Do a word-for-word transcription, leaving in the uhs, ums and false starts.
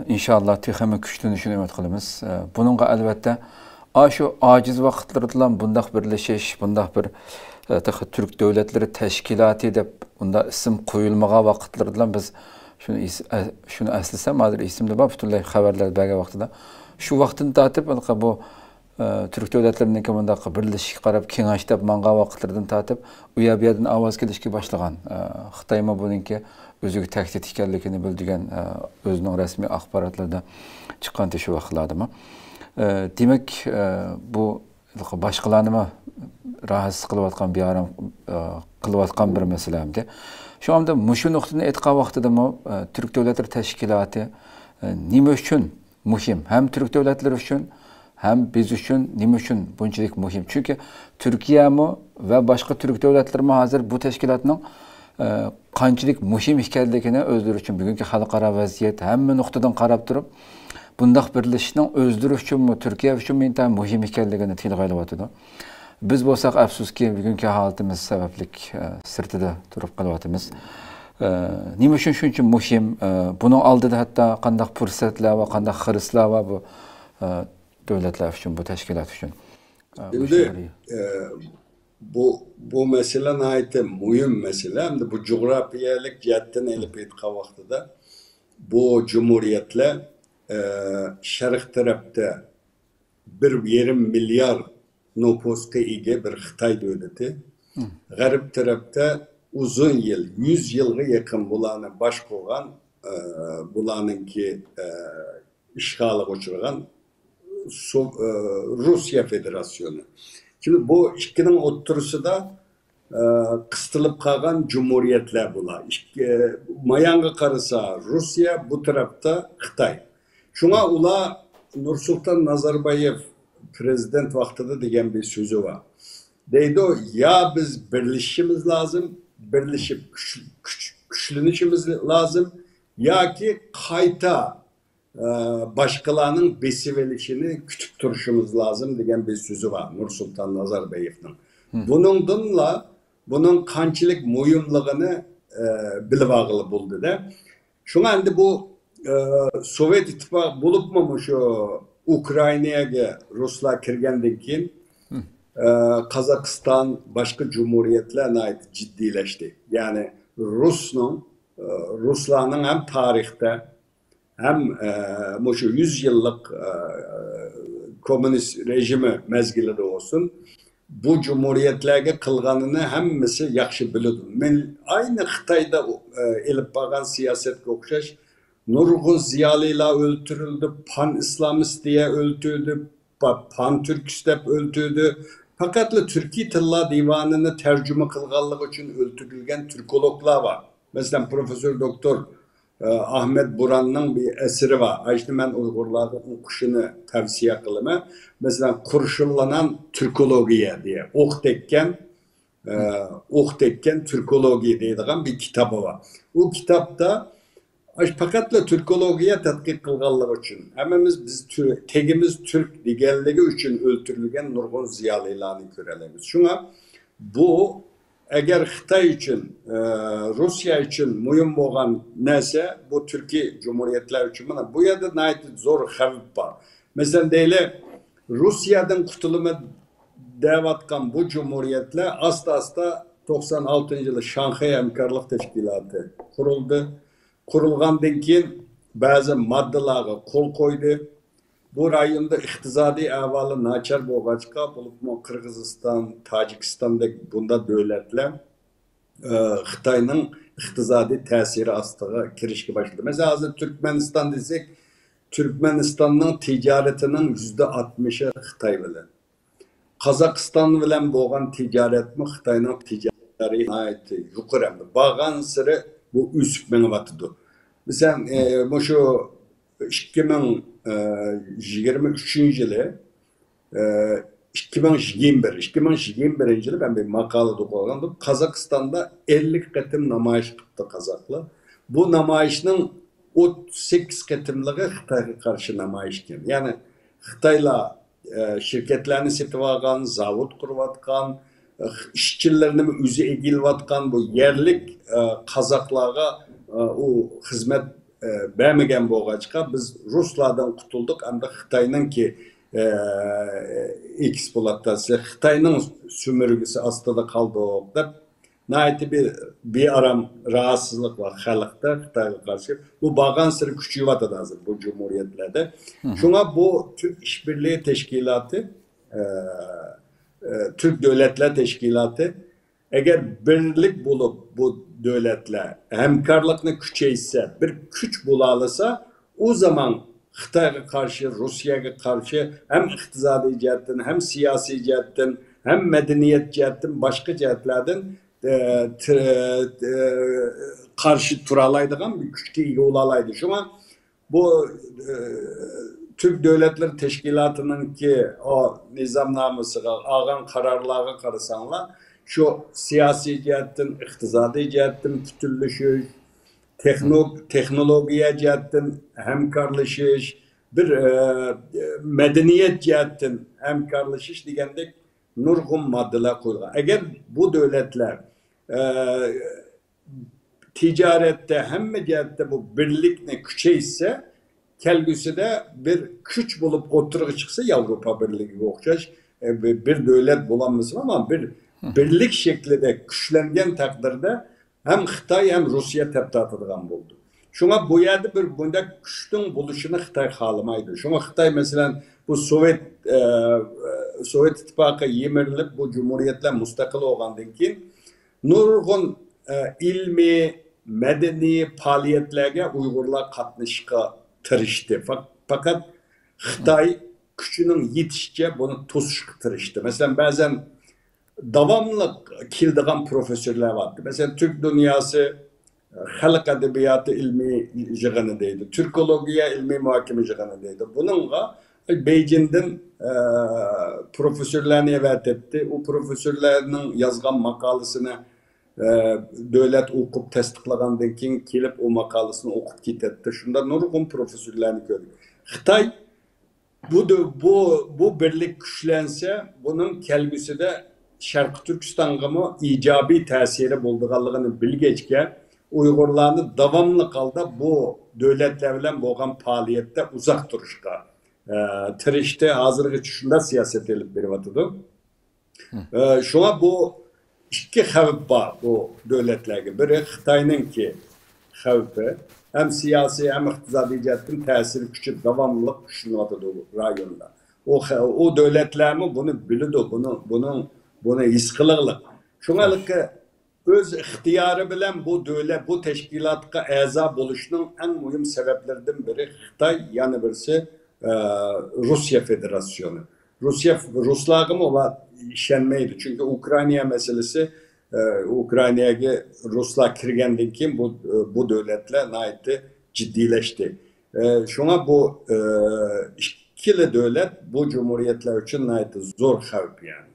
ئىنشاللا تېخىمۇ كۈچلىنىشىنى ئۈمىد قىلىمىز. ئە، بۇنىڭغا ئەلۋەتتە ئاشۇ ئاجىز ۋاقىتلىرىدىلا بۇنداق بىرلىشىش، بۇنداق بىر، ئە، تېخى تۈرك دۆلەتلىرى تەشكىلاتى دەپ بۇنداق ئىسىم قويۇلمىغان ۋاقىتلىرىدىلا بىز شۇنى ئېس-، ئە، شۇنى ئەسلىسەم، ھازىر ئېسىمدە بار، پۈتۈنلەي خەۋەرلەر بەرگەن ۋاقتىدا. شۇ ۋاقىتتىن تارتىپ ھېلىقى بۇ، ئە، تۈرك دۆلەتلىرىنىڭكى مۇنداق بىرلىشىشكە قاراپ كېڭەش دەپ ماڭغان ۋاقىتلىرىدىن تارتىپ ئۇ يەر بۇ يەردىن ئاۋاز كېلىشكە باشلىغان. ئە، خىتايمۇ بۇنىڭكى ئۆزىگە تەھدىت ئىكەنلىكىنى بىلدۈرگەن، ئە، ئۆزىنىڭ رەسمىي ئاخباراتلىرىدا چىققانتى شۇ ۋاقىتلاردىمۇ. ئە، دېمەك، ئە، بۇ باشقىلارنىمۇ راھەتسىز قىلىۋاتقان، بىئارام، ئە، قىلىۋاتقان بىر مەسىلە ئەمدى. شۇڭا ئەمدى مۇشۇ نۇقتىدىن ئېيتقان ۋاقتىدىمۇ، ئە، تۈرك دۆلەتلىرى تەشكىلاتى، ئە، نېمە ئۈچۈن مۇھىم؟ ھەم تۈرك دۆلەتلىرى ئۈچۈن، ھەم بىز ئۈچۈن نېمە ئۈچۈن بۇنچىلىك مۇھىم؟ چۈنكى تۈركىيەمۇ ۋە باشقا تۈرك دۆلەتلىرىمۇ ھازىر بۇ تەشكىلاتنىڭ، ئە، قانچىلىك مۇھىم ئىكەنلىكىنى ئۆزلىرى ئۈچۈن بۈگۈنكى خەلقئارا ۋەزىيەت ھەممە نۇقتىدىن قاراپ تۇرۇپ، بۇنداق بىرلىشىشنىڭ ئۆزلىرى ئۈچۈنمۇ، تۈركىيە ئۈچۈنمۇ ئىنتايىن مۇھىم ئىكەنلىكىنى تىلغا ئېلىۋاتىدۇ. بىز بولساق، ئەپسۇسكى، بۈگۈنكى ھالىتىمىز سەۋەبلىك، ئە، سىرتىدا تۇرۇپ قېلىۋاتىمىز. ئە، نېمە ئۈچۈن شۇنچە مۇھىم؟ ئە، بۇنىڭ ئالدىدا ھەتتا قانداق پۇرسەتلەر ۋە قانداق خىرىسلار بار بۇ، ئە، دۆلەتلەر ئۈچۈن، بۇ تەشكىلات ئۈچۈن؟ ئە، ئەمدى، ئە، بۇ، بۇ مەسىلە ناھايىتى مۇھىم مەسىلە. ئەمدى بۇ جۇغراپىيەلىك جەھەتتىن ئېلىپ ئېيتقان ۋاقتىدا، بۇ جۇمھۇرىيەتلەر، ئە، شەرق تەرەپتە بىر يېرىم مىليار نوپۇسقا ئىگە بىر خىتاي دۆلىتى. غەرب تەرەپتە ئۇزۇن يىل، يۈز يىلغا يېقىن بۇلارنى باشقۇرغان، ئە، بۇلارنىڭكى، ئە، ئىشغالىغا ئۇچرىغان سو-، ئە، روسىيە فېدېراتسىيونى. شۇڭا بۇ ئىككىنىڭ ئوتتۇرىسىدا، ئە، قىستىلىپ قالغان جۇمھۇرىيەتلەر بۇلار. ئىككى، مايانغا قارىسا روسىيە، بۇ تەرەپتە خىتاي. شۇڭا ئۇلار نۇرسۇلتان نازاربايېۋ پىرېزىدېنت ۋاقتىدا دېگەن بىر سۆزى بار. دەيدۇ، يا بىز بىرلىشىشىمىز لازىم، بىرلىشىپ كۈچ-، كۈچ-، كۈچلىنىشىمىز لازىم، ياكى قايتا، ئە، باشقىلارنىڭ بېسىۋېلىشىنى كۈتۈپ تۇرۇشىمىز لازىم دېگەن بىر سۆزى بار نۇرسۇلتان نازاربايېۋنىڭ. بۇنىڭدىنلا بۇنىڭ قانچىلىك مۇھىملىقىنى، ئە، بىلىۋالغىلى بولدى-دە. شۇڭا ئەمدى بۇ، ئە، سوۋېت ئىتتىپاقى بولۇپمۇ مۇشۇ ئۇكرائىناگە رۇسلار كىرگەندىن كېيىن، ئە، قازاقىستان، باشقا جۇمھۇرىيەتلەر ناھايىتى جىددىيلەشتى. يەنى رۇسنىڭ، ئە، رۇسلارنىڭ ھەم تارىختا ھەم، ئە، مۇشۇ يۈز يىللىق، ئە، كوممۇنىست رېژىمى مەزگىلىدە بولسۇن، بۇ جۇمھۇرىيەتلەرگە قىلغىنىنى ھەممىسى ياخشى بىلىدۇ. مەن ئاينى خىتايدا، ئە، ئېلىپ بارغان سىياسەتكە ئوخشاش نۇرغۇن زىيالىيلار ئۆلتۈرۈلدى، پان ئىسلامىستىيە ئۆلتۈردى، پا-، پان تۈركىس دەپ ئۆلتۈردى. پەقەتلا تۈركىي تىللار دىۋانىنى تەرجىمە قىلغانلىقى ئۈچۈن ئۆلتۈرۈلگەن تۈركولوگلار بار. مەسىلەن، پروفېسسور دوكتور ئاھمەت بۇراننىڭ بىر ئەسىرى بار. ئاشۇنى مەن ئۇيغۇرلارغا ئوقۇشىنى تەۋسىيە قىلىمەن. مەسىلەن، قۇرشۇنلانان تۈركولوگىيە دېگەن، ئوق تەگكەن، ئە، ئوق تەگكەن تۈركولوگىيە دەيدىغان بىر كىتابى بار. ئۇ كىتابتا ئاش-، پەقەتلا تۈركولوگىيە تەتقىق قىلغانلىقى ئۈچۈن، ھەممىمىز بىز تۈ-، تېگىمىز تۈرك دېگەنلىكى ئۈچۈن ئۆلتۈرۈلگەن نۇرغۇن زىيالىيلارنى كۆرەلەيمىز. شۇڭا بۇ ئەگەر خىتاي ئۈچۈن، ئە، روسىيە ئۈچۈن مۇھىم بولغان نەرسە، بۇ تۈركىي جۇمھۇرىيەتلەر ئۈچۈن، مانا بۇ يەردە ناھايىتى زور خەۋپ بار. مەسىلەن، دەيلى، روسىيەدىن قۇتۇلىمەن دەۋاتقان بۇ جۇمھۇرىيەتلەر ئاستا-ئاستا توقسان ئالتىنچى يىلى شاڭخەي ھەمكارلىق تەشكىلاتى قۇرۇلدى. قۇرۇلغاندىن كېيىن بەزى ماددىلارغا قول قويدى. بۇ رايوندا ئىقتىسادىي ئەھۋالى ناچار بولغاچقا، بولۇپمۇ قىرغىزىستان، تاجىكىستاندەك بۇنداق دۆلەتلەر، ئە، خىتاينىڭ ئىقتىسادىي تەسىرى ئاستىغا كىرىشكە باشلىدى. مەسىلەن، ھازىر تۈركمەنىستان دېسەك، تۈركمەنىستاننىڭ تىجارىتىنىڭ يۈزدە ئاتمىشى خىتاي بىلەن. قازاقىستان بىلەن بولغان تىجارەتمۇ خىتاينىڭ تىجارەت ناھايىتى يۇقىرى، ئەمدى بارغانسېرى بۇ ئۆسۈپ مېڭىۋاتىدۇ. مەسىلەن، ئە، مۇشۇ ئىككى مىڭ يىگىرمە ئۈچىنچى يىلى، ئە، ئىككى مىڭ يىگىرمە بىر، ئىككى مىڭ يىگىرمە بىرىنچى يىلى مەن بىر ماقالىدە ئوقۇغان، قازاقىستاندا ئەللىك قېتىم نامايىش قىپتۇ قازاقلار. بۇ نامايىشنىڭ ئوتتۇز سەككىز قېتىملىقى خىتايغا قارشى نامايىش ئىكەن. يەنى خىتايلار، ئە، شىركەتلەرنى سېتىۋالغان، زاۋۇت قۇرۇۋاتقان، ئە، ئىشچىلىرىنىمۇ ئۆزى ئىگىلەۋاتقان بۇ يەرلىك، ئە، قازاقلارغا، ئە، ئۇ خىزمەت ئە، بەرمىگەن بولغاچقا، بىز رۇسلاردىن قۇتۇلدۇق، ئەمدى خىتاينىڭكى، ئە، ئېكسپلۇئاتاتسىيە، خىتاينىڭ سۈمۈرگىسى ئاستىدا قالدۇق دەپ، ناھايىتى بىر بىئارام، راھەتسىزلىق بار خەلقتە خىتايغا قارشى. بۇ بارغانسېرى كۈچىيىۋاتىدۇ ھازىر بۇ جۇمھۇرىيەتلەردە. شۇڭا بۇ تۈرك ئىشبىرلىكى تەشكىلاتى، ئە، ئە، تۈرك دۆلەتلەر تەشكىلاتى ئەگەر بىرلىك بولۇپ، بۇ دۆلەتلەر ھەمكارلىقنى كۈچەيتسە، بىر كۈچ بولالىسا، ئۇ زامان خىتايغا قارشى، روسىيەگە قارشى ھەم ئىقتىسادىي جەھەتتىن، ھەم سىياسىي جەھەتتىن، ھەم مەدەنىيەت جەھەتتىن، باشقا جەھەتلەردىن، ئە، تىر-، ئە، قارشى تۇرالايدىغان بىر كۈچكە ئىگە بولالايدۇ. شۇڭا بۇ، ئە، تۈرك دۆلەتلىرى تەشكىلاتىنىڭكى ئۇ نىزامنامىسىغا، ئالغان قارارلارغا قارىساڭلار، شۇ سىياسىي جەھەتتىن، ئىقتىسادىي جەھەتتىن پۈتۈنلىشىش، تېخنو-، تېخنولوگىيە جەھەتتىن ھەمكارلىشىش، بىر، ئە، مەدەنىيەت جەھەتتىن ھەمكارلىشىش دېگەندەك نۇرغۇن ماددىلار قويۇلغان. ئەگەر بۇ دۆلەتلەر، ئە، تىجارەتتە، ھەممە جەھەتتە بۇ بىرلىكنى كۈچەيتسە، كەلگۈسىدە بىر كۈچ بولۇپ ئوتتۇرىغا چىقسا، ياۋروپا بىرلىكىگە ئوخشاش، ئە، بىر، بىر دۆلەت بولالمىسۇن، ئەمما بىر بىرلىك شەكلىدە كۈچلەنگەن تەقدىردە ھەم خىتاي، ھەم روسىيە تەپ تارتىدىغان بولىدۇ. شۇڭا بۇ يەردە بىر بۇنداق كۈچنىڭ بولۇشىنى خىتاي خالىمايدۇ. شۇڭا خىتاي، مەسىلەن، بۇ سوۋېت، ئە، سوۋېت ئىتتىپاقى يىمىرىلىپ، بۇ جۇمھۇرىيەتلەر مۇستەقىل بولغاندىن كېيىن نۇرغۇن، ئە، ئىلمىي، مەدەنىي پائالىيەتلەرگە ئۇيغۇرلار قاتنىشىشقا تىرىشتى. پەق-، پەقەت خىتاي كۈچىنىڭ يېتىشىچە بۇنى توسۇشقا تىرىشتى. مەسىلەن، بەزەن داۋاملىق كېلىدىغان پروفېسسورلار بارتى. مەسىلەن، تۈرك دۇنياسى خەلق ئەدەبىياتى ئىلمىي يىغىنى دەيدۇ، تۈركولوگىيە ئىلمىي مۇھاكىمە يىغىنى دەيدۇ. بۇنىڭغا بېيجىڭدىن، ئە، پروفېسسورلارنى ئەۋەتەتتى. ئۇ پروفېسسورلارنىڭ يازغان ماقالىسىنى، ئە، دۆلەت ئوقۇپ تەستىقلىغاندىن كېيىن كېلىپ ئۇ ماقالىسىنى ئوقۇپ كېتەتتى. شۇنداق نۇرغۇن پروفېسسورلارنى كۆردۈم. خىتاي بۇ دۆ-، بۇ، بۇ بىرلىك كۈچلەنسە، بۇنىڭ كەلگۈسىدە شەرقىي تۈركىستانغىمۇ ئىجابىي تەسىرى بولىدىغانلىقىنى بىلگەچكە، ئۇيغۇرلارنى داۋاملىق ھالدا بۇ دۆلەتلەر بىلەن بولغان پائالىيەتتە ئۇزاق تۇرۇشقا، ئە، تىرىشتى. ھازىرغىچە شۇنداق سىياسەت ئېلىپ بېرىۋاتىدۇ. ئە، شۇڭا بۇ ئىككى خەۋپ بار بۇ دۆلەتلەرگە. بىرى خىتاينىڭكى خەۋپى، ھەم سىياسىي، ھەم ئىقتىسادىي جەھەتتىن تەسىر كۈچى داۋاملىق كۈچلىنىۋاتىدۇ رايوندا. ئۇ خە-، ئۇ دۆلەتلەرمۇ بۇنى بىلىدۇ، بۇنى، بۇنىڭ، بۇنى ھېس قىلىغلىق. شۇڭا ھېلىقى ئۆز ئىختىيارى بىلەن بۇ دۆلەت، بۇ تەشكىلاتقا ئەزا بولۇشنىڭ ئەڭ مۇھىم سەۋەبلىرىدىن بىرى خىتاي، يەنە بىرسى، ئە، روسىيە فېدېراتسىيونى. روسىيە، رۇسلارغىمۇ ئۇلار ئىشەنمەيدۇ. چۈنكى ئۇكرائىنا مەسىلىسى، ئە، ئۇكرائىناگە رۇسلار كىرگەندىن كېيىن بۇ، بۇ دۆلەتلەر ناھايىتى جىددىيلەشتى. ئە، شۇڭا بۇ، ئە، ئىككىلا دۆلەت بۇ جۇمھۇرىيەتلەر ئۈچۈن ناھايىتى زور خەۋپ، يەنى.